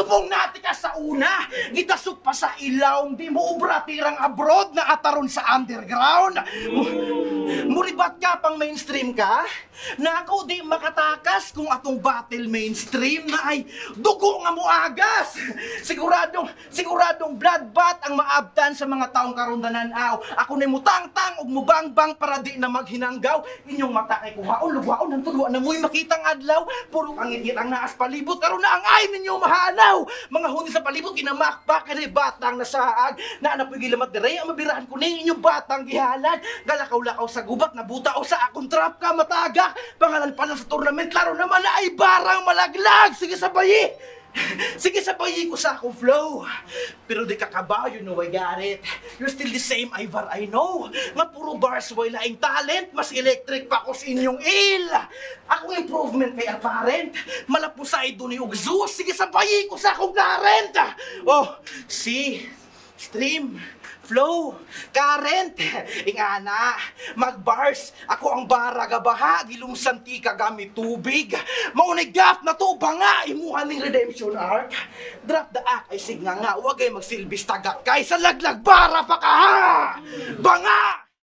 Subong nati ka sa una, gitasok pa sa ilawom, di mo ubra tirang abroad na ataron sa underground. Muribat ka pang mainstream ka? Na ako di makatakas kung atong battle mainstream na ay dugo nga muagas. Siguradong, siguradong bloodbath ang maabtan sa mga taong karundanan aw. Ako ni mutangtang ug mubangbang para di na maghinanggaw. Inyong mata kay kuhaon, lugwaon, hantod wa na mo'y makitang adlaw. Puro kangit ang naas palibot, karon na ang ay ninyo mahanaw. Mga huni sa palibot ginamakpak kini batang nasaag. Na na po'y gilamat dire ang mabirahan ko ning inyong batang gihalad. Galakaw-lakaw sa gubat nabuta o sa akong trap ka matagak. Pangalan pa lang sa tournament laro naman na ay barang malaglag. Sige sabayi. Sige sabayi ko sa akong flow. Pero di ka kabaw, you know I got it. You're still the same Ivar I know. Nga puro bars way laing talent, mas electric pa ko sa inyong il. Akong improvement kay apparent. Malapusay doon ni og Zeus. Sige sabayi ko sa akong current. Oh, see, stream, flow, current. Ingana, magbars. Ako ang bara gabaha, gilumsan ti ka gamit tubig. Maunay gap na to, banga, imuha ning redemption arc. Drop the act ay signa nga, wagay magsilbis tagak kay sa laglag bara pa ka ha! Banga!